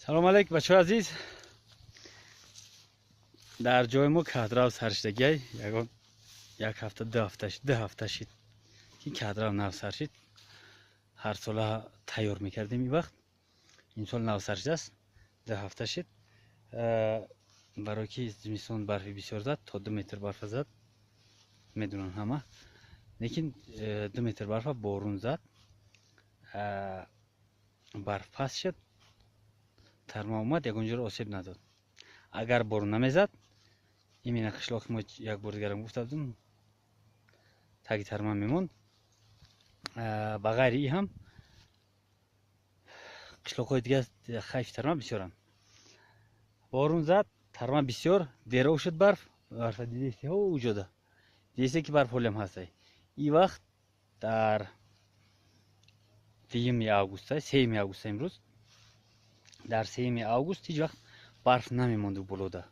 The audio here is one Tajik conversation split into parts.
Салом алейкум, бачаҳои азиз. Дар ҷои мо кадрав сар шидагиай. Ягон як ҳафта, ду ҳафта, 2 ҳафта шид, ки кадрав нав сар шид. Ҳар сола тайёр мекардем ин вақт, имсол нав сар шидааст, 2 ҳафта шид. Барои ки зимистон барфи бисёр зад, то 2 метр барфа зад, медонанд ҳама. Лекин 2 метр барфа борун зад, барф паст шуд, тарма омад, ягон ҷоро осеб надод. Агар борон намезад, именно қишлоқи мо, як бор дигарам гуфта будум, таги тарма мемонд. Ба ғайри и ҳам қишлоқҳои дигар хайфи тарма бисёранд. Борун зад, тарма бисёр деров шуд, барф. Барфа дидести, ҳо, уҷода дидесте, ки барф ҳолиам ҳастай. И вақт дар 2 августа, 3 августа, имрӯз дар 3 август ҳеҷ вақт барф намемонду болода.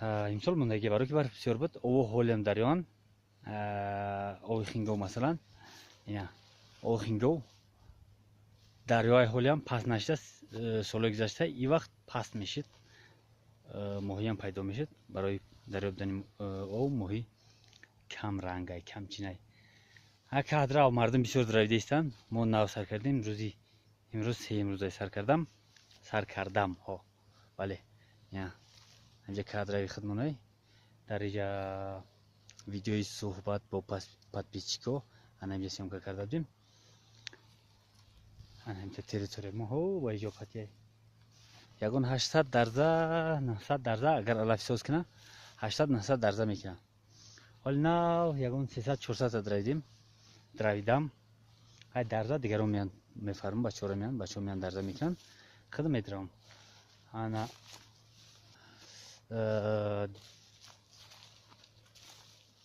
Имсол мондагӣ, барои ки барф бисёр буд. Ово ҳолиам дарёан, ови Хингов масалан, ина ови Хингов дарёи ҳолиам паст нашида. Солҳои гузашта и вақт паст мешид, моҳиам пайдо мешуд. Барои дарё будани ов моҳӣ кам рангай, камчинай. Кадрав мардум бисёр дравида истанд. Мо нав сар кардем, рӯзи имрӯз сеюм рӯзай сар кардам, сар кардам. Ҳо, бале, инҷа кадрави хидмонай. Дар иҷа видеои суҳбат бо подписчико ана инҷа съёмка карда будем. Ана инҷа территория мо, ҳо, ба иҷо қатияй ягон 800 дарза, 900 дарза. Агар алафи соз кина, 800, 900 дарза мекунам. Ҳоли нав ягон 300, 400 дравидем, дравидам. Ай дарза дигарон меянд, мефармам, бачаҳоро меянд, бачаҳо меянд, дарза мекунанд, худам медравам. Ана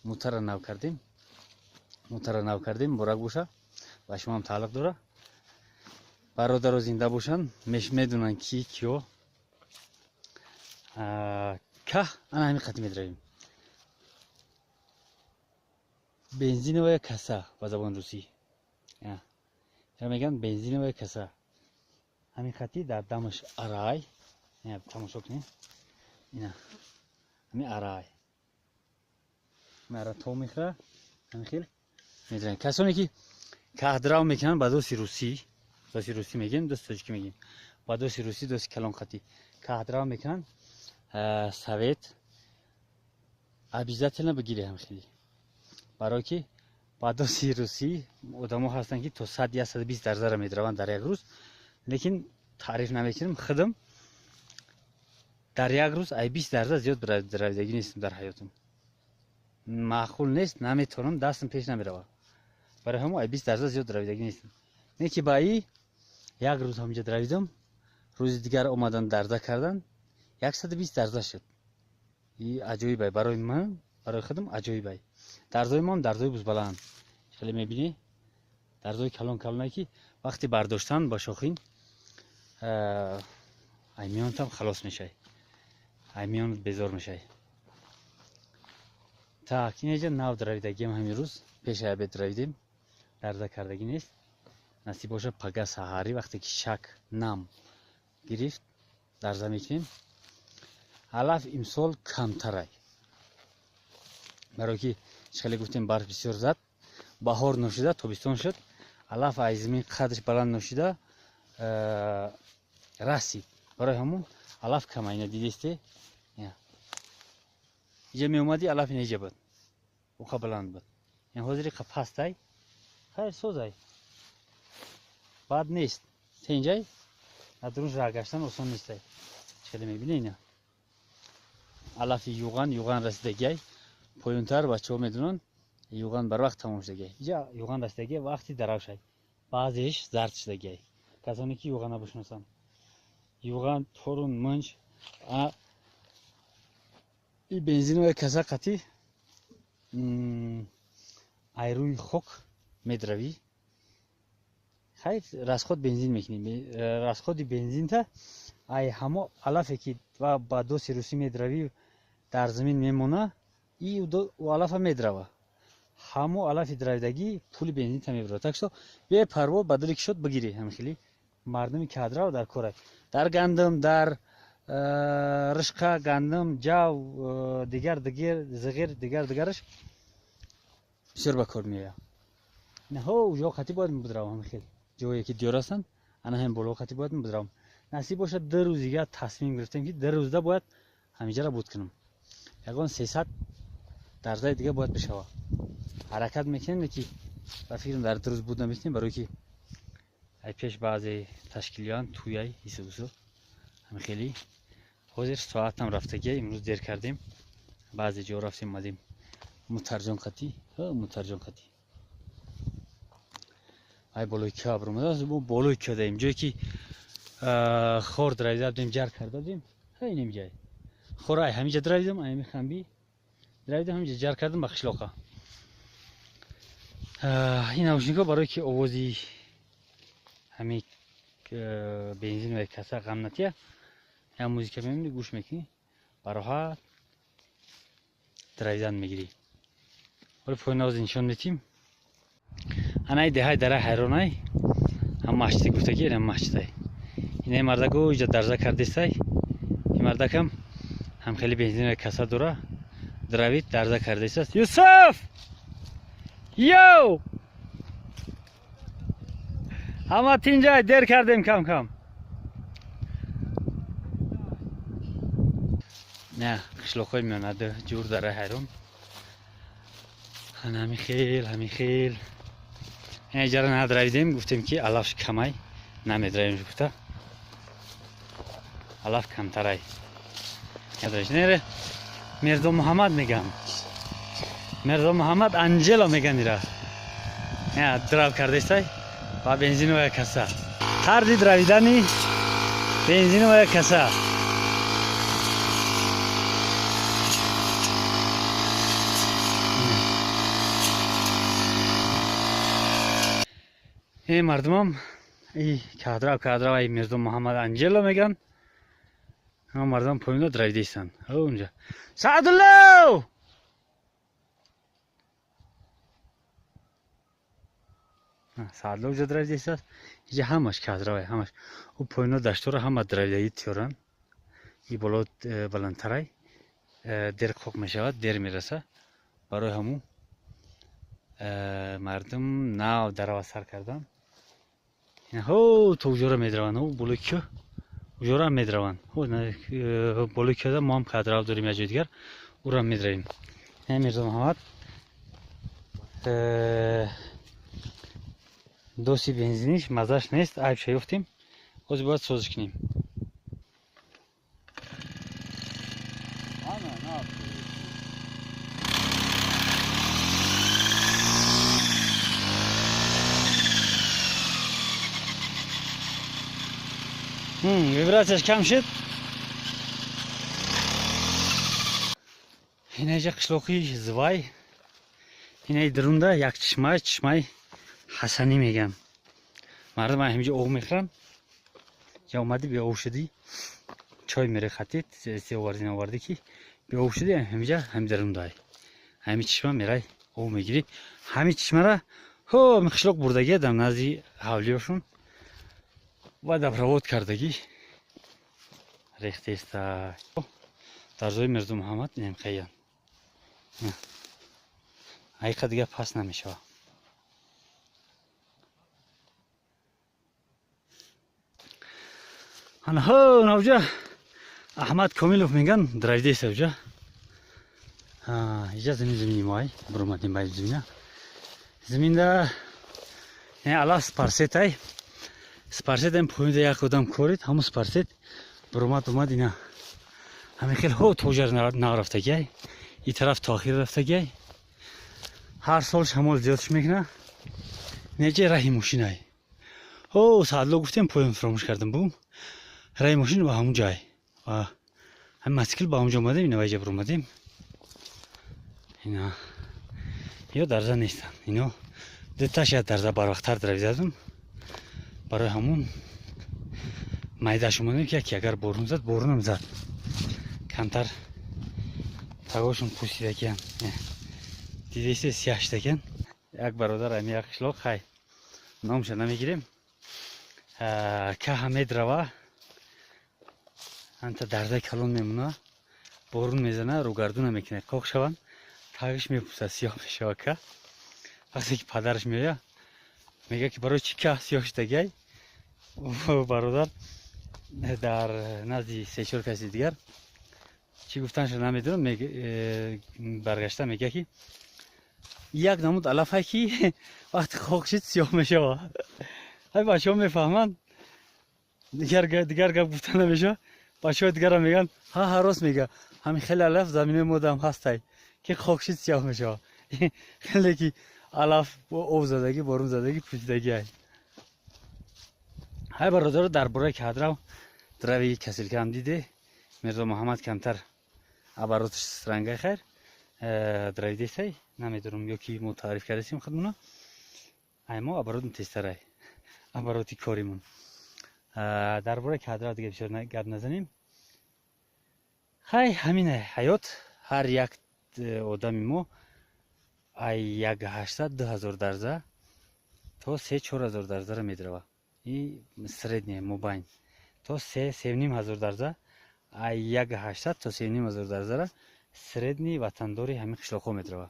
мутара нав кардем, мутара нав кардем. Муборак боша, ба шумоам тааллуқ дора. Бародаро зинда бошанд, медонанд, ки киё каҳ. Ана ҳамин қати медравем, бензиновая коса ба забони русӣ мегӯянд, бензиновая коса. Ҳамин хати дар дамаш арай, тамошо кунед, ина ҳамин арай, ҳамин ара то мехӯра, ҳамин хел медравем. Касоне ки каҳдрав мекунанд ба доси русӣ, доси русӣ мегӯем, доси тоҷикӣ мегӯем, ба доси русӣ, доси калонқатӣ каҳдрав мекунанд, совет обязательно бигире ҳам хеле, барое ки ба доси русӣ одамо ҳастанд, ки то 100, 120 дарзара медраванд дар як рӯз. Лекин таъриф намекунам, худам дар як рӯз ай 20 дарза зиёд дравидагӣ нестам дар ҳаётам. Маъқул нест, наметавонам, дастам пеш намеравад. Барои ҳамо ай 20 дарза зиёд дравидагӣ нестам. Не ки ба и як рӯз ҳаминҷа дравидам, рӯзи дигар омадан, дарза кардан, 120 дарза шуд. И аҷоибай барои ман, барои худам аҷоибай. Дарзои мон дарзои бузбаланд, хеле мебинӣ, дарзои калон калонае, ки вақти бардоштан ба шохин ай миёнтам халос мешавӣ, ай миёнат безор мешавӣ. Так, инеҷа нав дравидагиам, ҳамин рӯз пеши обед дравидем, дарза кардагӣ нест. Насиб боша, пага саҳарӣ, вақте ки шак нам гирифт, дарза мекунем. Алаф имсол камтарай, барое ки хеле гуфтем, барф бисёр зад, баҳор ношида, тобистон шуд, алаф аз замин қадрш баланд ношида расид. Барои ҳамон алаф кама. Ина дидесте, иҷа меомадӣ, алаф ина иҷа буд, уқа баланд буд, ин ҳозир иқа пастай. Хайр, созай, бад нест, тенҷай, дар дурун раҳ гаштан осон нестай. Хеле мебинӣ, ина алафи юған, юған расидагиай. Поёнтар бачаҳо медонанд, юған барвақт тамом шудагиай. Иҷа юған расидагиай, вақти даравшай, баъзеш зард шудагиай. Касоне ки юғана бишносанд, юған, торун, мунҷ и бензиновая коса қатӣ ай рӯи хок медравӣ. Хайр, расход бензин мекунӣ, расходи бензинта ай ҳамо алафе ки ба доси русӣ медравӣ, дар замин мемона, и алафа медрава. Ҳамо алафи дравидагӣ пули бензинта мебарад. Так что бепарво ба дили кишод бигирӣ, ҳамихели. Мардуми кадрав дар корай. Дар гандум, дар ришқа, гандум, ҷав, дигар дигар, зиғир, дигар дигараш бисёр ба кор меояд. Ҳо, ҷо қати бояд мебудравам хел. Ҷое ки диёр ҳастанд, ана ҳам боло қати бояд мебудравам. Насиб бошад, 2 рӯз дига тасмим гирифтем ки 2 рӯзда бояд ҳамиҷара буд кунам. Ягон 300 дарзаи дига бояд бишавад. Ҳаракат мекунем ки ба фикрам дар 2 рӯз буд наметунем, барои ки ай пеш баъзе ташкилиён туяй ҳису ҳами хеле. Ҳозир соатам рафтагия, имрӯз дер кардем. Баъзе ҷо рафтем, омадем. Мутарҷон қати, мутарҷон қати. Ай болои кӯҳ омадааст, мо болои кӯҳ даем. Ҷое ки хор дравида будем, ҷар карда будем, инем ҷай. Хор ай ҳамиҷа дравидам, ай ҳами хамби дравидам, ҳамиҷа ҷар кардам ба қишлоқа. Ин наушникҳо барои ки овози ҳами бензин ва каса ғам натия, як музика мемонӣ, гӯш мекунӣ, бароҳат дравидан мегирӣ. Ҳоло поён нишон метим. Анаи деҳаи дара ҳайронай, ҳам масҷиде гуфтагӣ, ин ҳам масҷидай. Инаи мардако иҷа дарза кардестай. Ин мардакам ҳам хеле бензин ва каса дора, дравид дарза кардесаст. Юсуф! Йоу! Ҳама тинҷай, дер кардем кам-кам. Не, қишлоқҳои миёнада ҷур дара ҳайрон. Ҳами хел, ҳами хел. Иҷара надравидем, гуфтем ки алафш камай, намедравем гуфта. Алаф камтарай. Нере Мирзо Муҳаммад мегам. Мирзо Муҳаммад Анҷело меган ира. Не, драв кардестай ва бензиновая каса. Тарзи дравидани бензиновая каса. Эй мардумам, и кадрав кадрав ай Мирзо Муҳаммад Анҷело меган. Ҳама мардум поёнда дравидестанд. Унҷа. Саъдулло! Саъдулло уҷа дравидестааст. Иҷа ҳамаш кадравай, ҳамаш. У поёнда даштора ҳама дравидаги тиёранд. И боло баландтарай. Дер қоқ мешавад, дер мераса. Барои ҳамун мардум нав дарава сар кардан. Ҳо, то уҷора медраванд, ҳо, болои кӯҳ уҷора медраванд. Ҳо, болои кӯҳда мо ҳам кадрав дорем як ҷои дигар, ура медравем. Мирзо Муҳаммад доси бензиниш мазаш нест, айбша ёфтем. Ҳозир бояд созиш кунем. Вибрацияш кам шуд. Инаҷа қишлоқи Звай. Инаи дарунда як чишмай, чишмаи Ҳасанӣ меган. Мардум ҳамиҷа об мехӯранд. Я омадӣ беоб шудӣ, чой мерехатид, се овардӣ наовардӣ ки беоб шудӣ, ҳамиҷа ҳами дарундай. Ҳами чишма мерай об мегирӣ. Ҳами чишмара ҳо қишлоқ бурдагия дар назди ҳавлиёшон ва водопровод кардагӣ рехтеста. Дар ҷои Мирзо Муҳаммад инам хаян. Ҳақиқа дига пас намешавад. Ана ҳо навҷа Аҳмад Комилов меган дравидеста уҷа. Иҷа замин замини моай, буромадем ба замина. Заминда алаф спарсетай. Спарсет ам поинда як одам корид, ҳамун спарсет буромад омад ина. Ҳамин хел ҳо тоҷар нарафтагиай. И тараф то охир рафтагиай. Ҳар сол шамол зиёдш мекуна. Неҷа раҳи мошинай. Ҳо Саъдулло гуфтем поён фаромӯш кардам бу. Раҳи мошин ба ҳамун ҷай. Ва ҳамин мотоцикл ба ҳамун ҷо омадем, ина вайҷа буромадем. Ина ё дарза нестанд. Ино дуташ як дарза барвақттар дравидадум. Барои ҳамун майдаш омадем ки яке агар борун зад, борунам зад. Камтар тагошон пӯсидакиян. Дидеси сияҳ шудакиян. Як бародар ами як қишлоқ, хай номша намегирем. Каҳа медрава, анта дарзаи калон мемона, борун мезана, рӯгардуна мекунад, қоқ шаванд, тагиш мепӯсад, сиёҳ мешава ка. Вақте ки падараш меоя, мега, ки барои чӣ каҳ сиёҳ шудагиай? Бародар дар назди се-чор каси дигар чӣ гуфтанашо намедонам, баргашта мега, ки як намуд алафае, ки вақте хок шид, сиёҳ мешава. Ҳай, бачаҳо мефаҳманд, дигар гап гуфта намешава. Бачаҳои дигарам мегӯянд: «Ҳа, ҳа, рост мега, ҳамин хеле алаф заминаи модам ҳастай, ки хок шид, сиёҳ мешава». Хеле ки алаф об задагӣ, борун задагӣ, пӯсидагиай. Ҳай, бародаро, дар бораи кадрав драви косилка ам диде. Мирзо Муҳаммад камтар оборот аш рангай. Хайр, дравидесай, намедонам, ё ки мо таъриф кардасем худмона. Ай, мо оборот тезтарай, оборот и коримон. Дар бораи кадрав дига бисёр гап назанем. Хай, ҳамин ҳаёт. Ҳар як одами мо ай 1800-2000 дарза то 3-4000 дарзаро медирава. И средний мобайн то 3-3500 дарза, ай 1800 то 3500 дарзара средний ватандори ҳамин қишлоқҳо медирава.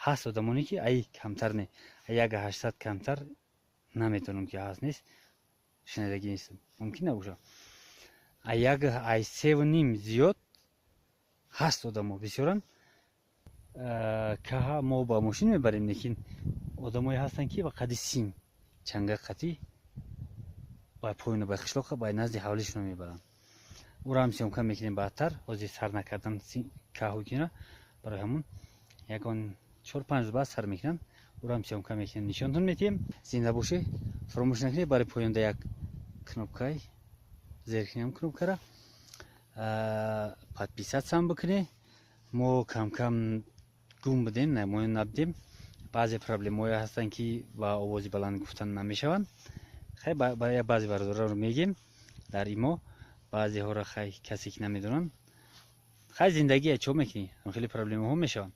Ҳаст одамоне, ки ай камтар не, 1800 камтар наметавонам, ки ҳаст, нест, шунидагӣ нестам, мумкин набошад. Ай як, ай 3,5 зиёд ҳаст одамо, бисёран. Каҳа мо ба мошин мебарем, лекин одамое ҳастанд, ки ба қади сим чанга қатӣ ба поёна, ба қишлоқа, ба назди ҳавлишона мебаранд. Уро ҳам съёмка мекунем баъдтар. Ҳозир сар накардан каҳу кина, барои ҳамун ягон 4-5 рӯз баъд сар мекунанд, уро ҳам съёмка мекунем, нишонтон метиҳем. Зинда бошед. Фаромӯш накунед, барои поёнда як кнопка й зер кунем, кнопка ра подписаться ам бикунед. Мо камкам гум будем, намоён набудем. Баъзе проблемаҳое ҳастанд, ки ба овози баланд гуфтан намешаванд. Хай, баъзе бародараро мегем дар имо, баъзеҳоро хай, касе ки намедонанд. Хай, зиндагия, чо мекунӣ, хеле проблемаҳо мешаванд.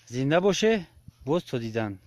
Зинда боше, боз то дидан.